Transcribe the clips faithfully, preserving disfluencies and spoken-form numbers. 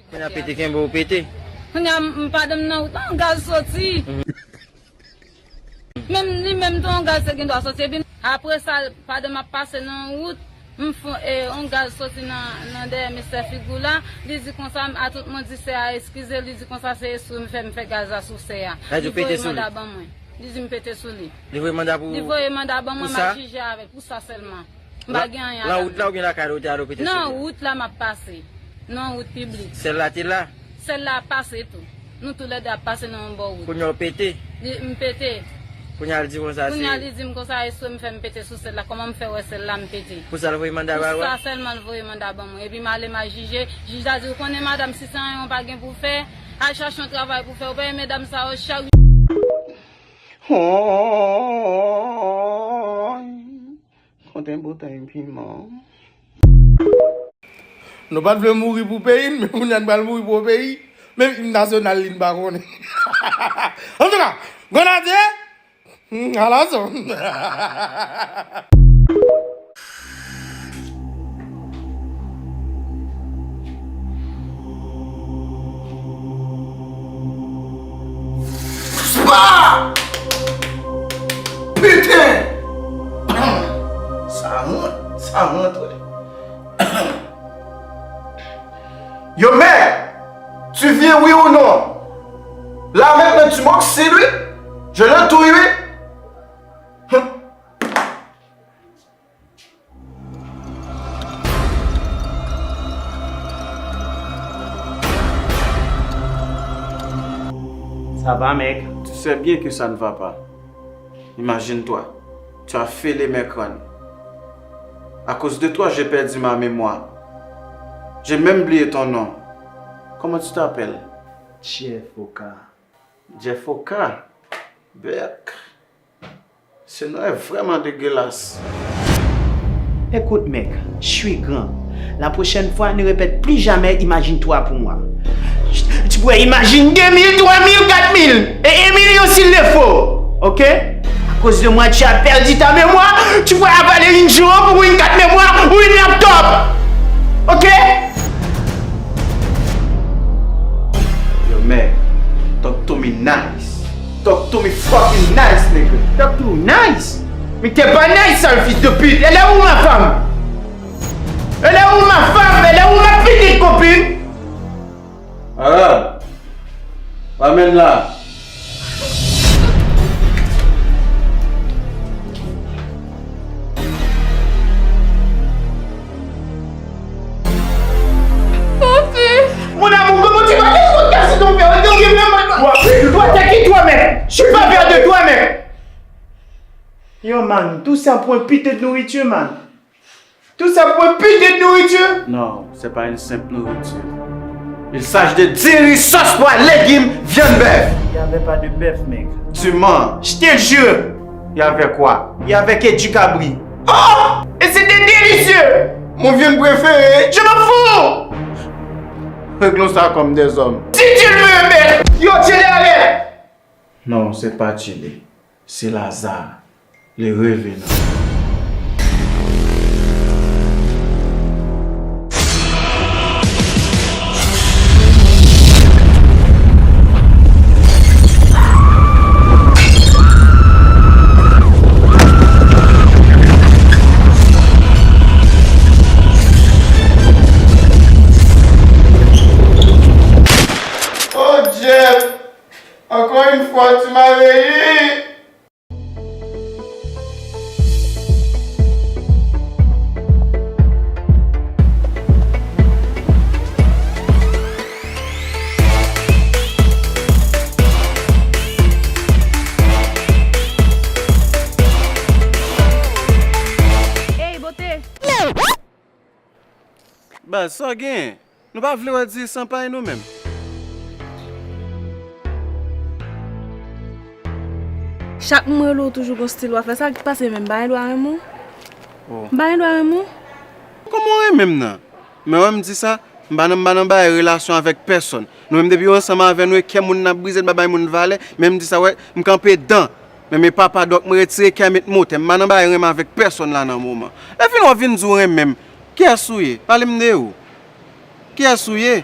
Kounye a pete kenbe ou pete. Kounye a m, m, padan m nan wout la, yon gaz soti. Menm li menm tou, yon gaz te gen dwa soti. Epi apre sa, padan m ap pase nan wout, m fon, e, yon gaz soti nan, nan dèyè mesye figi w la. Li di konsa, a tout moun di sè a eskize, li di konsa se espre m fè, m fè gaz la sou sè a. Li voye manda ban mwen. Li di m pete sou li. Li voye manda pou... Li voye manda ban mwen, m al jije avè l pou sa sèlman. M pa gen anyen a... Nan wout la oubyen lakay la ou te al ou pete sou li? Nan wout la m ap pase. Nan wout piblik. Sèl la te la? Sèl la ap pase tou. Nou toulède ap pase nan yon bò wout. Kounye a ou pete? Li, m pete. Kounye a li di konsa se... Kounye a li di m konsa, espre m fè m pete sou sèl la. Kòman m fè wè sèl la m pete? Pou sa l voye manda ba ou a? Pou sa sèlman l voye manda ban mwen. Epi m ale m al jije. Jij la di, ou konnen madanm, si se anyen ou pa gen pou fè, al chache yon travay pou fè. Ou pa wè medam sa yo chak... Hooy. Konten boutèy piman. Nou pa t vle mouri pou peyi n, men kounye a n pral mouri pou peyi. Menm im nasyonal li n pa konnen. Antouka, Grenadye, hmm, alaso. Spa! Piten! Sa rant, sa rant, wi. Yo, mè! Tu viens, oui ou non? Là maintenant, tu m'oxydes, oui. Je le touille, oui. Hum. Ça va, mec? Tu sais bien que ça ne va pas. Imagine-toi, tu as fêlé mes crânes. À cause de toi, j'ai perdu ma mémoire. J'ai même oublié ton nom. Comment tu t'appelles? Jeff Oka. Jeff Oka? Bèk. Ce nom est vraiment dégueulasse. Écoute, mec, je suis grand. La prochaine fois, ne répète plus jamais imagine-toi pour moi. Tu pourrais imaginer deux mille, trois mille, quatre mille, et un million s'il le faut. Ok? À cause de moi, tu as perdu ta mémoire. Tu pourrais avaler une Jiro pour une carte mémoire ou une laptop. Ok? Yo, man, talk to me nice. Talk to me fucking nice, nigga. Talk to nice? Mi te pa nice, sale fils de pute. Elle est où ma femme? Elle est où ma femme? Elle est où ma petite copine? Arab, pa menm la. Papi! Mon amour, comment tu vas? Qu'est-ce que tu as sur ton père? Regarde, regarde, regarde. Toi, t'es qui toi-même? Je suis pas père de toi-même. Yo, man, tout ça pour un putain de nourriture, man. Tout ça pour un putain de nourriture? Non, c'est pas une simple nourriture. Il s'agit de diri, sauce pois, légumes, viande bœuf. Il y avait pas de bœuf, mec. Tu mens. Je te jure. Il y avait quoi? Il y avait que du cabri. Oh! Et c'était délicieux! Mon viande préférée. Je m'en fous! Réglons ça comme des hommes. Si Dieu le veut, mec. Yo, Dieu derrière. Non, c'est pas Dieu. Se Laza, le revenan. Oh, Jeff! Encore une fois, tu m'as réussi! Ey, bote! Baz, sa w genyen? Nou pa vle wè diri san pay nou menm. Chak m rele w toujou gon stil w ap fè. Sa k pase menm? M pa gen dwa renmen w? Oh. M pa gen dwa renmen w? Kòman w renmen m nan? Men wè m di sa, m pa nan, m pa nan bay relasyon avèk pèsonn. Nou menm depi yo ansanm avè nou, e kè moun n ap brize, n pa bay moun valè, men m di sa, wè, m kanpe dan. Men, men papa dòk, m retire kè, met motè. M pa nan bay renmen avèk pèsonn la nan moman. Lè fini w ap vin di w renmen m. Kiyès ou ye? Pale m de ou. Kiyès ou ye?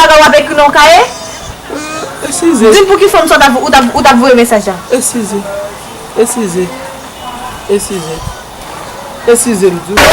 bagay w ap ekri nan yon kaye? Eskize. Di m pou ki fanm sa w t ap, ou t ap, ou t ap voye mesaj la. Eskize. Eskize. Eskize. Eskize m di w.